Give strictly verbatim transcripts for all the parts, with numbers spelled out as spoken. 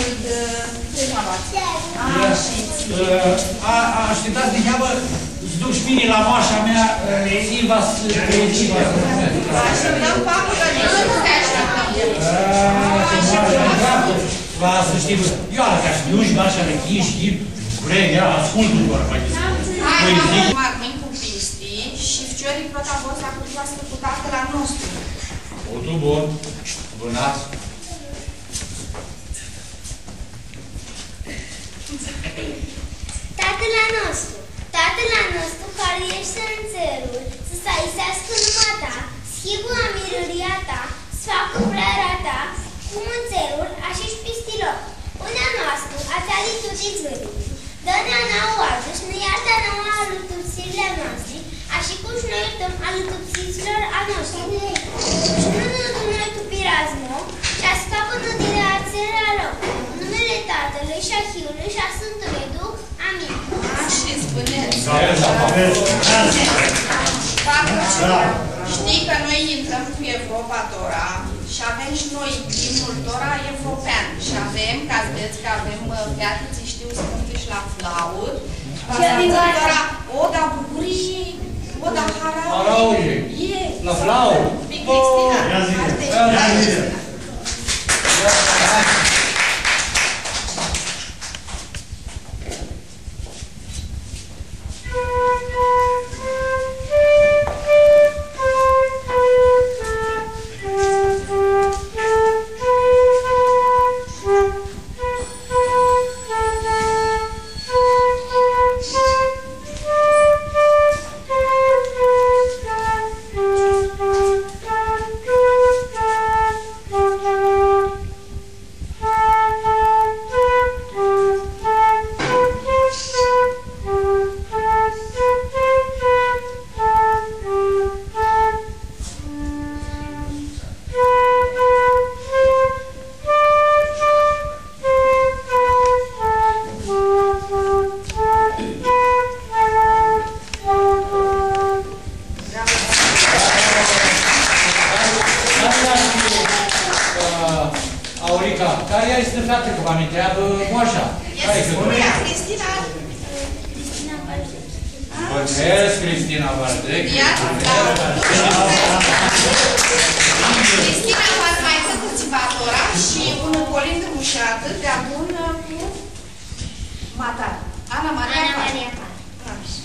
mult, ã, cum va fi? Ia, ã, a, ashtiptats niheamã, s-duc shi mini la moasha mea, ã, Iva s-, Iva s-, Ashtiptãm paplu, cã nu s-ashtiptãm. Ã, s-shtii, bã. Io, ala, ca s-duc shi moasha, le chii shi, gurei, ia, ascultu doar, mai bine. Hai, păi, hai, zic. Mari, mãni cu pisti, shi ficiorlji prota vor s-ahurheascã cu tatãl a nostru. Tutã bunã, bãnats. Tatãl a nostru, Tatãl a nostru cari eshti tu tseruri, s-si ariseascã numa ta, s-hibã amirãria ta, s-facã vrearea ta, cum tu tseruri, ashi shi pisti loc. Pãnea a noastrã, atsea di tuti dzãlili, dã-nã a nauã adzã shi nã iartã a nauã alãtupsirli a noastri, ashi cum shi noi iartãm alãtupsitslor a noshtri. Shi nu nã dã tu noi tu pirazmo, shi ascapã-nã di la atselj arãu. Numili Tatãlui shi a Hiljlui shi a Sãmtului Duh. Amin. Ashi spuneam. Shtii cã noi intrãm tu Evropa tora shi avem shi noi imnul tora evropean shi avem, ca s-vedz cã avem, ã, feati tsi shtiu s-cãntã shi la flaut. Va s-cãntã tora Oda Bucuriei, Oda Haraului. Haraului. E, la flaut. Pi Cristina. Ia zi. Ia zi. Aurica, cari easti feata, cã va mi ntreabã moasha? Cari easti? Cristina. Bãnedz, Cristina Vardec. Ia, da. Cristina va s-mai cãntã tsiva tora shi unã colindã mushatã deadun cu Matar. Ana Maria Ana Maria Par. Par. Ashi.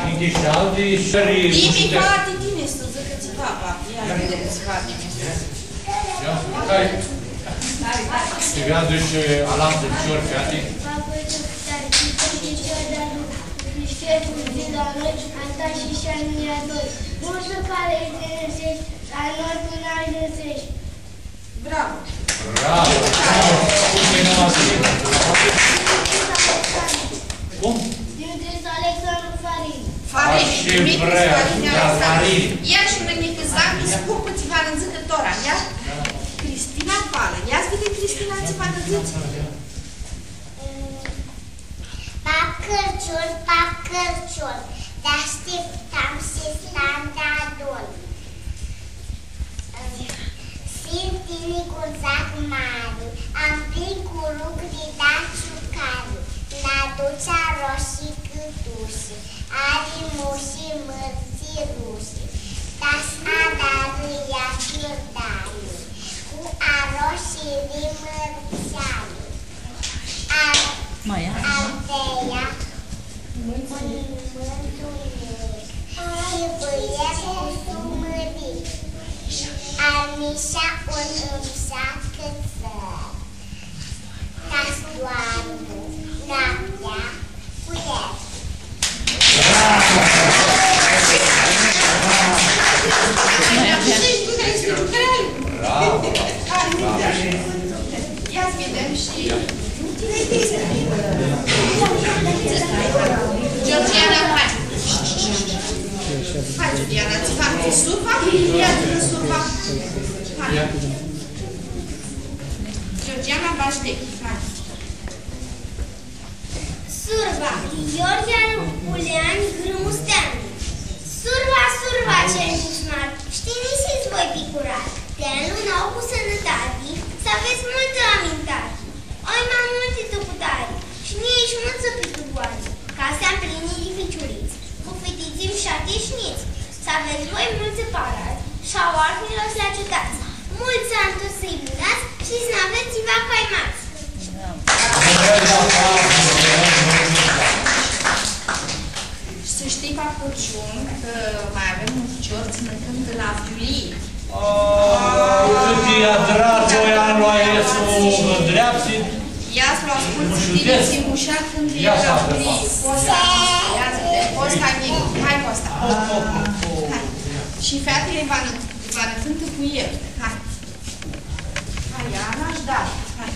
Inti shi alti shori. Timi, poati tini s-dzãcã tsiva, va. Ia, ia, tsiva tini. Ia, hai. Tsiva, deci, alantsã ficiori, frati. Multsã pãrintsã nãseshti, la noi tu n-agiumseshti. Bravo! Bravo! Cum? Dimitris Alexandru Farini. Farini, ashi Dimitris vrea, Farini, da, Alexandru. Farini. Ia shi unã njicã zacã, scurtã, tsi va nã dzãcã tora, ia? Cristina Palã. Ia s-videm, Cristina, tsi va nã dzãts? Pap Cãrciun, pap Cãrciun, ti ashtiptam shi stam deadun. Sinti tini cu un zac mari, amplinj cu lucri di ciucari, nã adutsi aroshi cãtushi, ari mushi mãri shi rushi, ta s-adarã ea ciurdani, cu aroshi di mãrtsani. Mai ai? Alteia, un mãntunesh, shi bãie cu sumãrii, armisha un mushat cãtsãr, ta s-doarnã noaptea cu el. Bravo! Ia s-videm shi Georgiana, hai. Hai, Georgiana, tsi fac tu surva? Ia tu surva. Hai. Georgiana Bajdechi, hai. Surva, di Gheorghe Arbuleani Grãmusteanu. Surva, surva, cernici mari, shtii nitsi s-voi picurat. Ti anlu nau cu sãnãtati, s-avets multã amintati. Ai ma multi tu putari, shi njits multsã pi tu goari, ca s-am plini di ficiurits, cu fititsi mshati shi njits. S-avets voi multsã parari, shi a oarfãnjlor s-lji agiutats. Multsã anj tu s-hibinats shi s-nu avets tsiva caimats. Shi s-shtii, pap Cãrciun, cã ma avem un ficior tsi nã cãntã la viulii. A, cãt i adrat, doi anj, aestu, dreapti. Ia s-lu ascultsã, tini, tsi mushat cãntã la viulii. Costa, ia s-videm, Costa Ghini. Hai, Costa. Hai. Shi featili va nã, va nã cãntã cu el. Hai. Hai, Ana, da. Hai.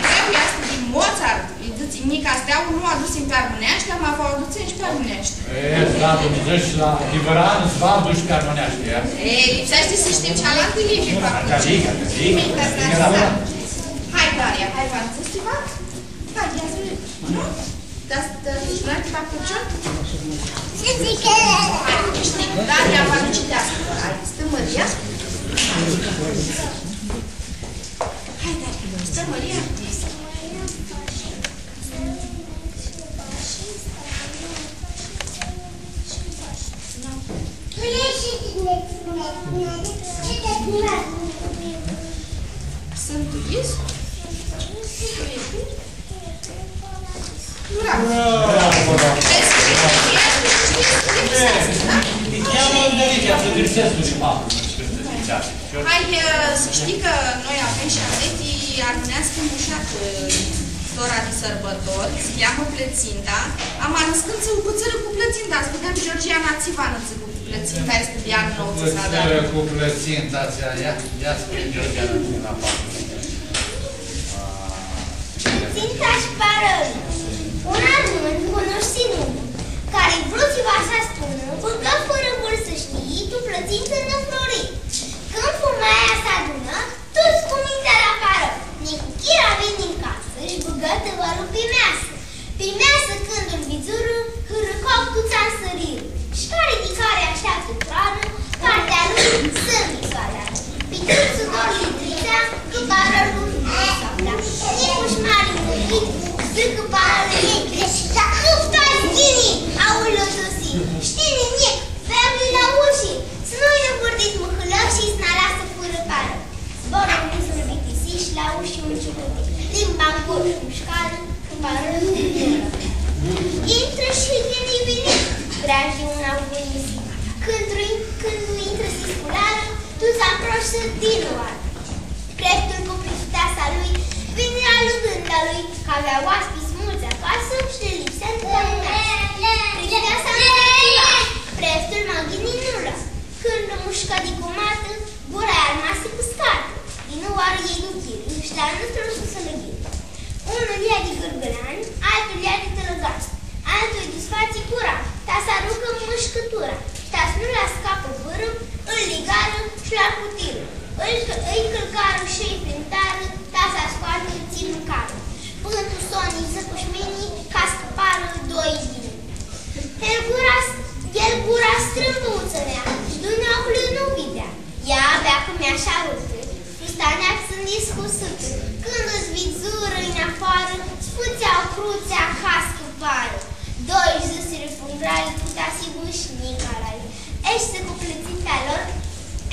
Greu easti di Mozart, lji dzãtsi Nica Steauã, nu u adusim pi armãneashti, ama va u adutsem shi pi armãneashti. E, da, Dumnidzã, shi la Chiveran s-va adush pi armãneashti, e? E, lipseashti s-shtim cealaltã limbi, parcã. Limbi internatsionali. Hai, Daria, hai, va dzãts tsiva? Hai, ia dzã, nu? Da, da, da, pap Cãrciun? Hai, shtii, Daria va nu citeascã. Hai, stã Maria. Hai, Daria, stã Maria. Suntu yis? Bravo! Bravo! Hai, ã, s-shtii cã noi avem shi aveti armãneascã mushatã, ã, tora di sãrbãtori, s-cheamã Plãtsinda, ama nãscãntsã u bãtsãrã cu plãtsinda, s-videm, Georgiana, tsi va nã dzãcã cu Plãtsinta easti di anlu nou tsi s-adarã. Cu plãtsinta atsea, ia, ia spuni, George, la patru. Plãtsinta shi parãlu. Un armãn, cunushtinumlu, cari vru tsiva s-spunã, bãgã fãrã vãr s-shtii tu plãtsintã nã flori. Cãndu fumealja s-adunã, tuts cu mintea la parã. Nicuchira vini tu casã shi bãgã tãvãlu pi measã. Pi measã cãndu lu vidzurã, hãrãcoc tuts ansãrirã. Shi cari di cari ashteaptã tu ranã, partea lui sãmbi s-u adarã. Pi tuts sudorlu lji tritsea, cã parãlu nu s-afla. Nicush mari nu vidi, dzãc cã parãlu e greu. Dar nu stai ghini, aulã tusi. Shtii nimic, ferli la ushi, s-nu-lj nã vãrdit mãhãlã shi s-nã alasã fãrã parã. Zborlu nu s-lu bitisi shi la ushi un ciucute. Limba ncurtu mushcarã, cã parãlu nu-lj nurã. Intrã shi yini vini, greaji una cu vinisi. Cãndu, cãndu intrã s-scularã, tuts aproshi s-dinãoarã. Preftul cu prifteasa lui vini la lugãnda lui, cã avea oaspits multsã acasã shi lã lipsea tsi s-mãneascã. Prifteasa nu lã lipsea. Preftul ma ghini nu lã. Cãndu mushcã di cumatã, gura lj-armasi cãscatã. Dinãoarã elj duchirã shi la nãstrã s-alãghirã. Unlu lja di gãrgãleanj, altu lja di tãlãgãnj, altu lji disfatsi gura, ta s-arucã mushcãtura, ta s-nu lã ascapã vãrã, ãl ligarã shi lu acutirã. Ãl cã-, ãlj cãlcarã shi ãlj plintarã, ta s-ascoatã tsi mãcarã. Pãnã tu soni dzãc cu mini, ca s-cãparã doi ghini. El gura s-, el gura strãmbã u tsãnea, shi dunjaoclju nu videa. Ea avea cãmeasha rutã, fustanea tsãndis cu sutã. Cãndu s-vidzurã dinafoarã, s-fãtsea crutsea ca s-cãparã. Doi dzãsirã fungrali, putea s-hibã shi nicalali. Eshti cu plãtsinta lor,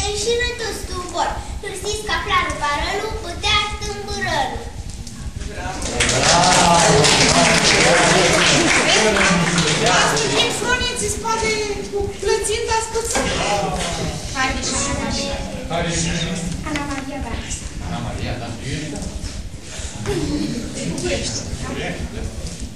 eshirã tuts tu ubor. Hãrsits cã aflarã parãlu, bãtea tãmbãrãlu. Bravo! Ia, frunji, tsi s-poati cu plãtsinta s-cãpsã. Haide shi Ana Maria. Haide shi Ana Maria, da. Ana Maria, da. Bucureshti. Bucureshti, da.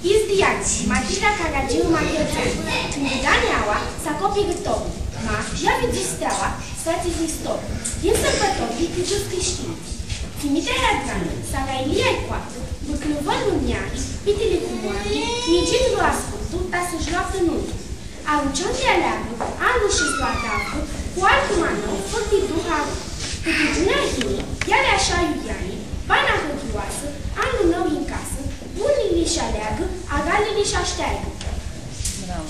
Izdi Ianchi, Matilda Caragiu Maghioțean. Cãndu da neaua, s-acopigã toblu. Ma, ea vidzu steaua, s-featsi zistor. Yin sãrbãtori ti tuts crishtinjlji. Tsi Mitrea Grandu, s-avea Ilia Icoatã, Bãclãvãnlu Neari, Pitili cu Moarli, Nigidlu Ascultu, ta s-shi loaptã numtu. Aruncion ti aleagã, anlu shi s-lu adavgã, cu altu ma nãu, fãc di duh aru. Cãti giunea yini, ea li ashã iu Iani, bana hãrghioasã, anlu nãu yin casã, bunili sh-aleagã, agalili sh-ashteargã. Bravo.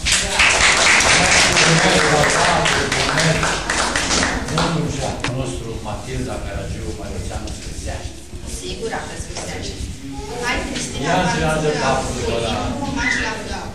Multu mushat. Nostru, Matilda Caragiu Maghioțean, s-hãrseashti. Sigur, cã s-hãrseashti. Hai, Cristina, ia, hai, ia, ia, hai, hai, hai.